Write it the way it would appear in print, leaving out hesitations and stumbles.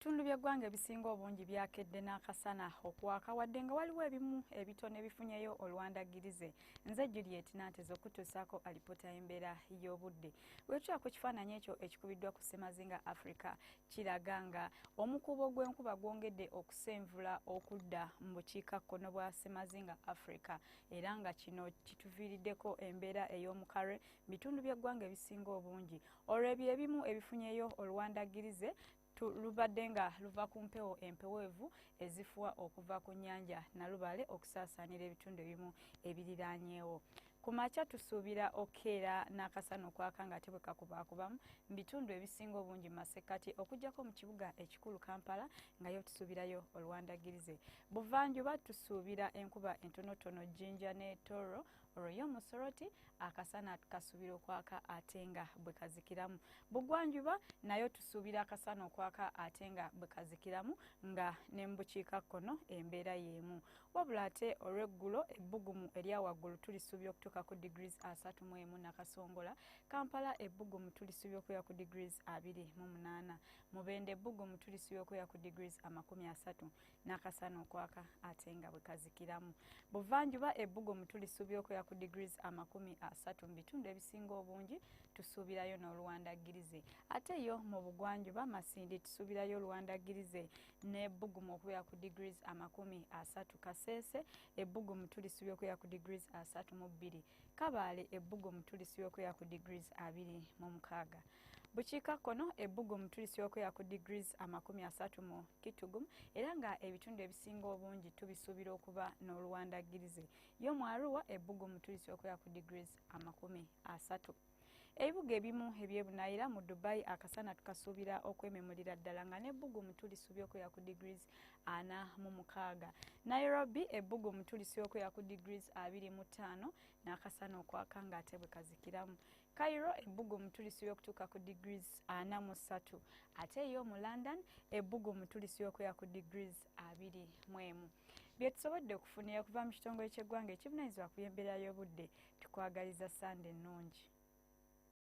Ebitundu by'eggwanga ebisinga obungi byakedde n'akasana okwaka, wadde nga waliwo ebimu ebitono ebifunyeyo olwandagirize. Nze Juliet Nanteza okutuusaako alipoota y'embeera y'obudde. Bwetula ku kifaananyi ekyo ekikubiddwa ku Ssemazinga Africa, kiraga nga omukuubo gw'enkuba gwongedde okusenvula okudda mu bukiikakkono bwa Ssemazinga Africa, era nga kino kituviiriddeko embeera ey'omukalwe mu bitundu by'eggwanga ebisinga obungi. Olwo ebyo ebimu ebifunyeyo olwandagirize lubadde nga luva ku mpewo empeweevu ezifuwa okuva ku nnyanja Nalubaale okusaasaanira ebitundu ebimu ebiriraanyeewo. Ku makya tusuubira okukeera n'akasana okwaka nga ate bwe kakubaakubamu mu bitundu ebisinga obungi mu masekkati, okuggyako mu kibuga ekikulu Kampala nga yo tusuubirayo olwandagirize. Buvanjuba tusuubira enkuba entonotono Jinja ne Toro, olwo yo mu Soroti akasana kasuubira okwaka ate nga bwe kazikiramu. Bugwanjuba nayo tusuubira akasana okwaka ate nga bwe kazikiramu, nga ne mu bukiikakkono embeera y'emu. Wabula ate olw'eggulo ebbugumu erya waggulu tulisuubira okutuuka ku degrees 31 nakasongola. Kampala ebbugumu tulisuubira okubeera ku degrees 28. Mubende ebbugumu tulisuubira okubeera ku degrees 30 n'akasana okwaka ate nga bwe kazikiramu. Buvanjuba ebbugumu tulisuubira okubeera ku degrees 30 mu bitundu ebisinga obungi, tusuubirayo n'oluwandagirize. Ate yo mu bugwanjuba Masindi tusuubirayo oluwandagirize n'ebbugumu okubeera ku degrees 30. Kaseese ebbugumu tulisuubira okubeera ku degrees 32. Kabaale ebbugumu tulisuubira okubeera ku degrees 26. Bukiikakkono ebbugumu tulisuubira okubeera ku degrees 30 mu Kitugum, era nga ebitundu ebisinga obungi tubisuubira okuba n'oluwandagirize. Yo mu Arua ebbugumu tulisuubira okubeera ku degrees 30. Ebibuga ebimu eby'ebunaayira mu Dubai akasana tukasuubira okwememulira ddala nga n'ebbugumu tulisuubira okubeera ku degrees 46. Nairobi ebbugumu tulisuubira okubeera ku degrees 25 n'akasana okwaka ng'ate bwe kazikiramu. Cairo ebbugumu tulisuubira okutuuka ku degrees 43. Ate yo mu London ebbugumu tulisuubira okubeera ku degrees 21. Bye tusobodde okufunira okuva mu kitongole ky'eggwanga ekivunaanyizibwa ku by'embeera y'obudde. Tukwagaliza Sande ennungi.